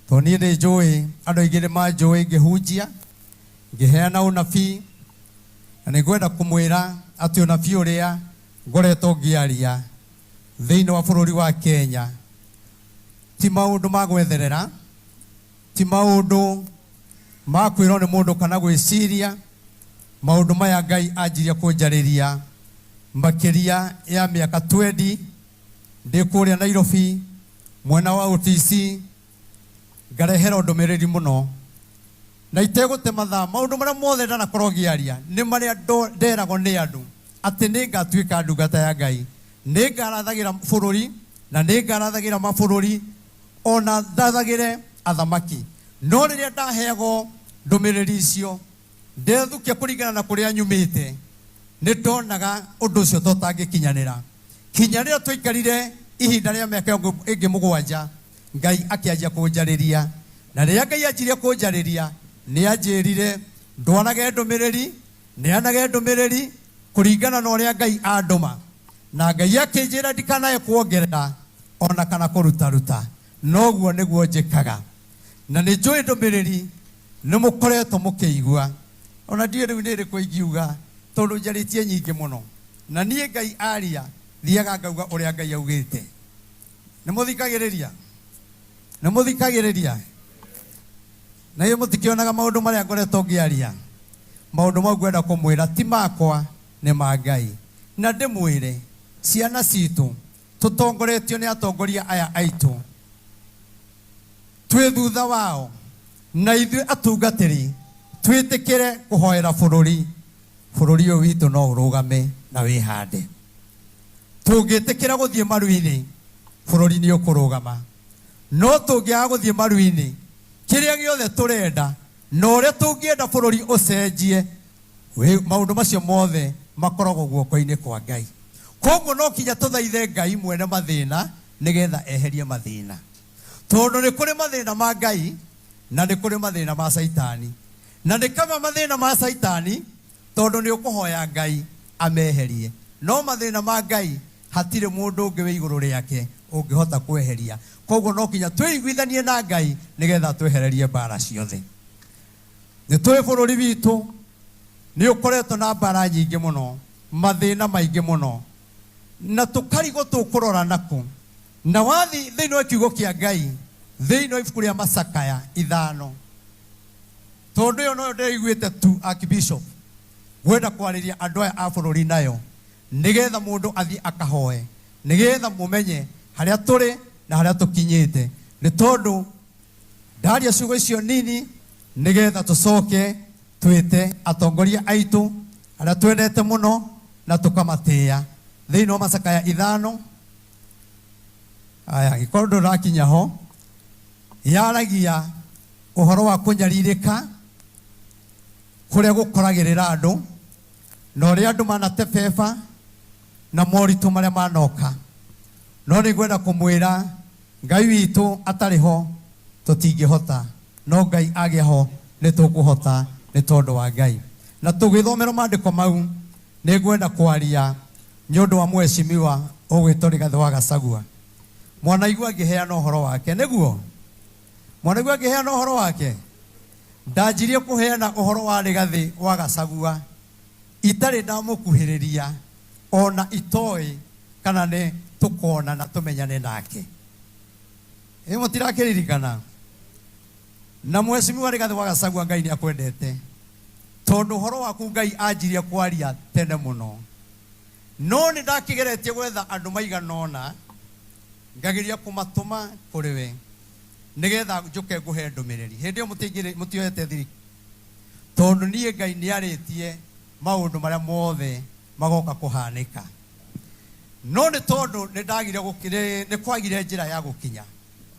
Tondũ niĩ nĩ njũĩ andũ aingĩ nĩ manjũĩ ngĩhunjia, ngĩheana ũnabii, na nĩ ngwenda kũmwĩra atĩ ũnabii ũrĩa ngoretwo ngĩaria thĩinĩ wa bũrũri wa Kenya ti maũndũ ma gwetherera, ti maũndũ ma kwĩrwo nĩ mũndũ kana gwĩciria. Maũndũ maya Ngai anjirie kũnjarĩria makĩria ya mĩaka twendi ndĩ kũrĩa Nairobi mwena wa OTC, ngareherwo ndũmĩrĩri mũno na itegũte mathaa. Maũndũ marĩa mothe ndanakorwo ngĩaria nĩ marĩa nderagwo nĩ andũ atĩ nĩ ngatuĩka ndungata ya Ngai, nĩ ngarathagĩra bũrũri na nĩ ngarathagĩra mabũrũri ona ndathagĩre athamaki. No rĩrĩa ndaheagwo ndũmĩrĩri icio ndethukia kũringana na kũrĩa nyumĩte, nĩ ndonaga ũndũ ũcio ta ũtangĩkinyanĩra. Kinya rĩrĩa twaikarire ihinda rĩa mĩaka ĩngĩ mũgwanja, Ngai akĩanjia kũnjarĩria. Na rĩrĩa Ngai anjirie kũnjarĩria, nĩ anjĩrire ndwarage ndũmĩrĩri, neanage ndũmĩrĩri kũringana na ũrĩa Ngai andũma. Na Ngai akĩnjĩra ndikanae kuongerera ona kana kũrutaruta. Noguo nĩguo njĩkaga. Na nĩ njũĩ ndũmĩrĩri nĩ mũkoretwo mũkĩigua. Ona ndiũĩ rĩu nĩ ĩrĩkũ ingiuga tondũ njarĩtie nyingĩ mũno. Na niĩ Ngai aria, thiaga ngauga ũrĩa Ngai augĩte. Nĩ mũthikagĩrĩria? Nĩ mũthikagĩrĩria? Na inyuĩ mũtikĩonaga maũndũ marĩa ngoretwo ngĩaria? Maũndũ mau ngwenda kũmwĩra ti makwa, nĩ ma Ngai. Na ndĩmwĩre, ciana citũ, tũtongoretio nĩ atongoria aya aitũ, twĩ thutha wao, na ithuĩ atungatĩri twĩtĩkĩre kũhoera bũrũri, bũrũri ũyũ witũ no ũrũgame na wĩhande. Tũngĩtĩkĩra gũthiĩ maru-inĩ, bũrũri nĩ ũkũrũgama. No tũngĩaga gũthiĩ maru-inĩ, kĩrĩa gĩothe tũrenda na ũrĩa tũngĩenda bũrũri ũcenjie, maũndũ macio mothe makoragwo guoko-inĩ kwa Ngai. Koguo no kinya tũthaithe Ngai mwene mathĩna nĩgetha eherie mathĩna. Tondũ nĩ kũrĩ mathĩna ma Ngai na nĩ kũrĩ mathĩna ma Caitani. Na nĩ kaba mathĩna ma Caitani tondũ nĩ ũkũhoya Ngai ameherie. No mathĩna ma Ngai hatirĩ mũndũ ũngĩ wĩ igũrũ rĩake ũngĩhota kweheria. Koguo no kinya twĩiguithanie na Ngai nĩgetha atwehererie mbara ciothe. Nĩ tũĩ bũrũri witũ nĩ ũkoretwo na mbara nyingĩ mũno, mathĩna maingĩ mũno, na tũkarigwo tũkũrora nakũ. Na wathi thĩinĩ wa kiugo kĩa Ngai, thĩinĩ wa ibuku rĩa Macakaya ithano, tondũ ĩyo noyo ndĩraiguĩte tu Archbishop ngwenda kwarĩria andũ aya a bũrũri nayo, nĩgetha mũndũ athiĩ akahoe, nĩgetha mũmenye harĩa tũrĩ na harĩa tũkinyĩte. Nĩ tondũ ndaria ciugo icio nini nĩgetha tũcoke twĩte atongoria aitũ arĩa twendete mũno na tũkamatĩĩa. Thĩinĩ wa Macakaya ithano, aya angĩkorwo ndũrakinya ho, yaragia ũhoro wa kũnyarirĩka kũrĩa gũkoragĩrĩra andũ na ũrĩa andũ manate beba na moritũ marĩa manoka. No nĩ ngwenda kũmwĩra Ngai witũ atarĩ ho tũtingĩhota, no Ngai agĩa ho nĩ tũkũhota nĩ tondũ wa Ngai. Na tũgĩthomerwo maandĩko mau, nĩ ngwenda kwaria nĩ ũndũ wa mheshimiwa ũgwĩtwo Rigathĩ wa Gachagua. Mwanaigua ngĩheana ũhoro wake, nĩguo? Mwanaigua ngĩheana ũhoro wake? Ndanjirie kũheana ũhoro wa Rigathĩ wa Gachagua itarĩ ndamũkuhĩrĩria ona itoĩ kana nĩ tũkonana tũmenyane nake. Ĩ mũtirakĩririkana? Na mheshimiwa Rigathĩ wa Gachagua, Ngai nĩ akwendete tondũ ũhoro waku Ngai anjirie kwaria tene mũno. No nĩ ndakĩgeretie gwetha andũ maigana ũna ngageria kũmatũma kũrĩ we nĩgetha njũke ngũhe ndũmĩrĩri. Hĩndĩ ĩyo mũtioete thirikari, tondũ niĩ Ngai nĩ arĩtie maũndũ marĩa mothe magoka kũhanĩka. No nĩ tondũ nĩ ndagire nĩ kwagire njĩra ya gũkinya,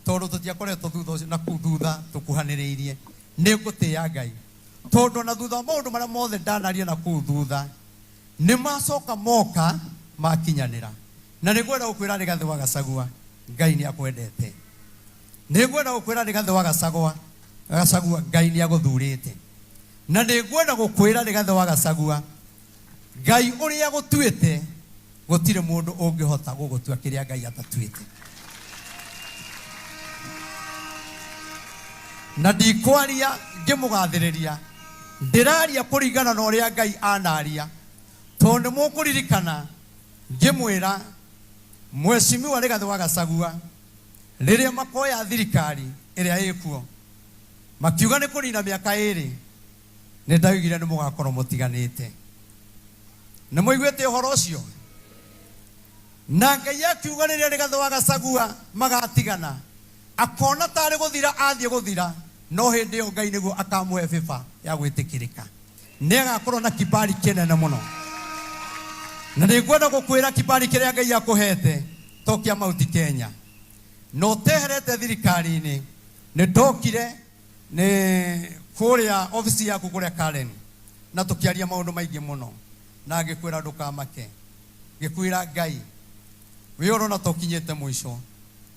tondũ tũtiakoretwo thutha ũcio na kũu thutha tũkuhanĩrĩirie. Nĩ ngũtĩĩa Ngai tondũ ona thutha wa maũndũ marĩa mothe ndanaria na kũu thutha, nĩ macoka moka makinyanĩra. Na nĩ ngwenda gũkwĩra Rigathĩ wa Gachagua, Ngai nĩ akwendete. Nĩ ngwenda gũkwĩra Rigathĩ wa Gachagua, Gachagua, Ngai nĩ agũthurĩte. Na nĩ ngwenda gũkwĩra Rigathĩ wa Gachagua, Ngai ũrĩa agũtuĩte gũtirĩ mũndũ ũngĩhota gũgũtua kĩrĩa Ngai atatuĩte. Na ndikwaria ngĩmũgathĩrĩria, ndĩraria kũringana na ũrĩa Ngai anaria, tondũ nĩ mũkũririkana ngĩmwĩra Mheshimiwa Rigathĩ wa Gachagua rĩrĩa makoya thirikari ĩrĩa ĩkuo makiuga nĩ kũnina mĩaka ĩrĩ, nĩ ndaugire nĩ mũgakorwo mũtiganĩte. Nĩ mũiguĩte ũhoro ũcio? Na Ngai akiuga rĩrĩa Rigathĩ wa Gachagua magatigana, akona tarĩ gũthira athiĩ gũthira, no hĩndĩ ĩyo Ngai nĩguo akamũhe favor ya gwĩtĩkĩrĩka. Nĩ agakorwo na kibali kĩnene mũno. Na nĩ ngwenda gũkwĩra kibali kĩrĩa Ngai akũhete to kĩa Mount Kenya. Na ũteherete thirikari-inĩ, nĩ ndokire nĩ kũrĩa obici yaku kũrĩa Karen, na tũkĩaria maũndũ maingĩ mũno, na ngĩkwĩra ndũkamake. Ngĩkwĩra Ngai, we ũrona ta ũkinyĩte mũico,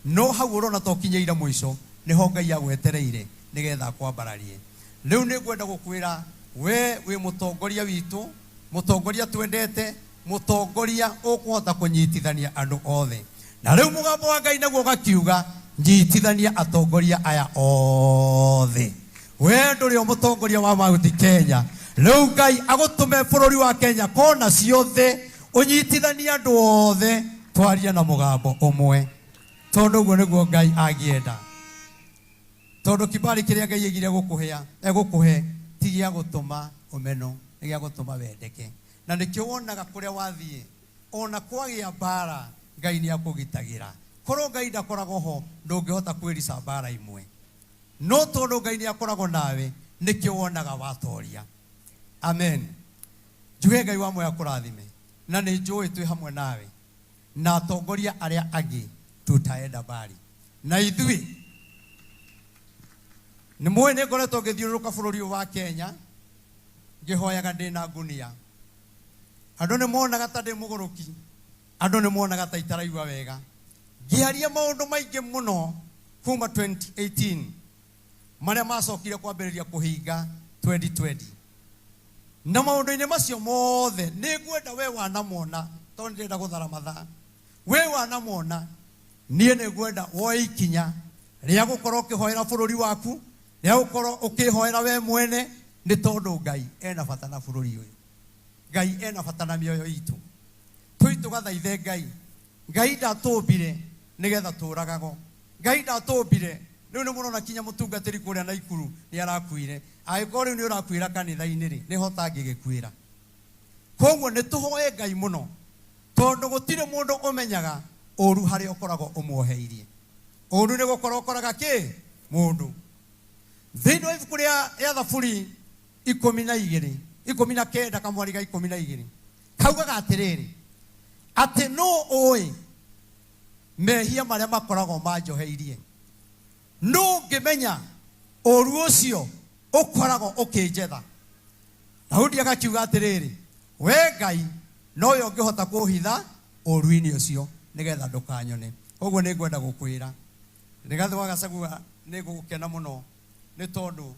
no hau ũrona ta ũkinyĩire mũico nĩho Ngai agwetereire nĩgetha akwambararie. Rĩu nĩ ngwenda gũkwĩra we wĩ mũtongoria witũ, mũtongoria twendete, mũtongoria ũkũhota kũnyitithania andũ othe. Na rĩu mũgambo wa Ngai naguo ũgakiuga nyitithania atongoria aya othe. We ndũrĩ o mũtongoria wa Mount Kenya, rĩu Ngai agũtũme bũrũri wa Kenya kona ciothe ũnyitithanie andũ othe, twarie na mũgambo ũmwe, tondũ ũguo nĩguo Ngai angĩenda. Tondũ kibali kĩrĩa Ngai aigire gũkũhea, egũkũhe ti gĩa gũtũma ũmeno, nĩ gĩa gũtũma wendeke. Na nĩkĩo wonaga kũrĩa wathiĩ, ona kwagĩa mbara, Ngai nĩ akũgitagĩra. Korwo Ngai ndakoragwo ho, ndũngĩhota kwĩrica mbara imwe. No tondũ Ngai nĩ akoragwo nawe, nĩkĩo wonaga watoria. Amen. Njuge Ngai wa muoyo akũrathime, na nĩ njũĩ twĩ hamwe nawe na atongoria arĩa angĩ, tutaenda mbali. Na ithuĩ nĩ mũĩ nĩ ngoretwo ngĩthiũrũrũka bũrũri ũyũ wa Kenya ngĩhoyaga ndĩna ngunia. Andũ nĩ monaga ta ndĩ mũgũrũki, andũ nĩ monaga ta itaraigua wega. Ngĩaria maũndũ maingĩ mũno kuma 2018 marĩa macokire kwambĩrĩria kũhinga 2020. Na maũndũ-inĩ macio mothe nĩ ngwenda we wanamona, tondũ ndĩrenda gũthara mathaa, we wanamona, niĩ nĩ ngwenda woe ikinya rĩa gũkorwo ũkĩhoera bũrũri waku, rĩa gũkorwo ũkĩhoera we mwene, nĩ tondũ Ngai ena bata na bũrũri ũyũ. Ngai ena bata na mĩoyo itũ. Tũi tũgathaithe Ngai. Ngai ndatũmbire nĩgetha tũragago. Ngai ndatũmbire. Rĩu nĩ mũrona kinya mũtungatĩri kũrĩa Naikuru nĩ arakuire. Angĩkorwo rĩu nĩ ũrakuĩra kanitha-inĩ rĩ, nĩho ũtangĩgĩkuĩra. Koguo nĩ tũhoe Ngai mũno, tondũ gũtirĩ mũndũ ũmenyaga ũru harĩa ũkoragwo ũmuoheirie. Ũru nĩ gũkorwo ũkoraga kĩ? Mũndũ. Thĩinĩ wa ibuku rĩa Thaburi 12, 19 kamwari ga 12, kaugaga atĩrĩrĩ, atĩ nũ ũĩ mehia marĩa makoragwo manjoheirie? Nũ ũngĩmenya ũru ũcio ũkoragwo ũkĩnjetha? Daudi agakiuga atĩrĩrĩ, we Ngai nowe ũngĩhota kũhitha ũru-inĩ ũcio nĩgetha ndũkanyone. Koguo nĩ ngwenda gũkwĩra Rigathĩ wa Gachagua, nĩ ngũgũkena mũno nĩ tondũ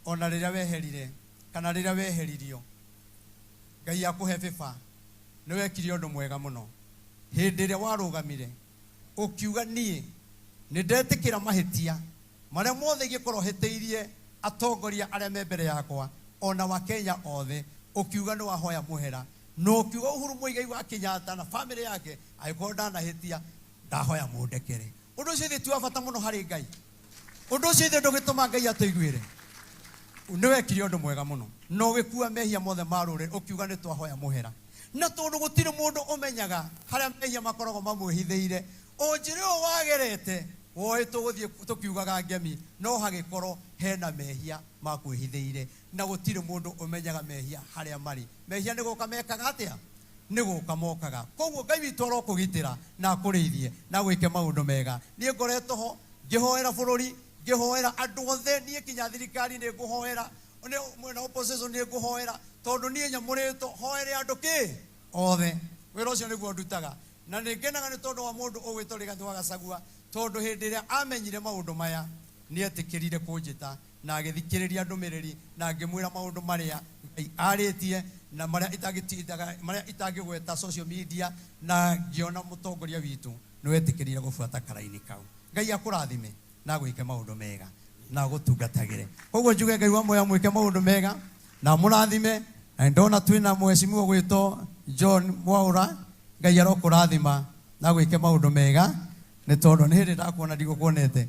ona rĩrĩa weherire kana rĩrĩa weheririo Ngai akũhe favor, nĩ wekire ũndũ mwega mũno hĩndĩ ĩrĩa warũgamire ũkiuga niĩ nĩ ndetĩkĩra mahĩtia marĩa mothe ingĩkorwo hĩtĩirie atongoria arĩa me mbere yakwa ona wa Kenya othe, ũkiuga nĩ wahoya mũhera, na ũkiuga Uhuru Muigai wa Kenyatta na famĩlĩ yake angĩkorwo ndanahĩtia ndahoya mũndekere. Ũndũ ũcio ithuĩ ti wa bata mũno harĩ Ngai. Ũndũ ũcio ithuĩ ndũgĩtũma Ngai atũiguĩre. Nĩ wekire ũndũ mwega mũno na ũgĩkua mehia mothe ma rũrĩrĩ, ũkiuga nĩ twahoya mũhera. Na tondũ gũtirĩ mũndũ ũmenyaga harĩa mehia makoragwo mamwĩhithĩire, o njĩra ĩyo wagerete woĩ tũgũthiĩ tũkiugaga ngemi, no hagĩkorwo hena mehia makwĩhithĩire, na gũtirĩ mũndũ ũmenyaga mehia harĩa marĩ. Mehia nĩ gũka mekaga atĩa? Nĩ gũka mokaga. Koguo Ngai witũ arokũgitĩra na akũrĩithie na agwĩke maũndũ mega. Niĩ ngoretwo ho ngĩhoera bũrũri, ngĩhoera andũ othe, niĩ kinya thirikari nĩ ngũhoera, mwena opposition nĩ ngũhoera, tondũ niĩ nyamũrĩtwo hoere andũ kĩ othe. Wĩra ũcio nĩguo ndutaga. Na nĩ ngenaga nĩ tondũ wa mũndũ ũgwĩtwo Rigathĩ wa Gachagua, tondũ hĩndĩ ĩrĩa amenyire maũndũ maya, nĩ etĩkĩrire kũnjĩta na agĩthikĩrĩria ndũmĩrĩri, na ngĩmwĩra maũndũ marĩa Ngai arĩtie na marĩa marĩa itangĩgweta social media, na ngĩona mũtongoria witũ nĩ wetĩkĩrire gũbuata karaini kau. Ngai akũrathime na agwĩke maũndũ mega. Na agũtungatagĩre. Koguo njuge Ngai wa muoyo amwĩke maũndũ mega na amũrathime. Na ndona twĩna mheshimiwa gwĩtwo John Mwaũra, Ngai arokũrathima na gwĩke maũndũ mega, nĩ tondũ nĩ hĩndĩ ndakuona ndigũkuonete.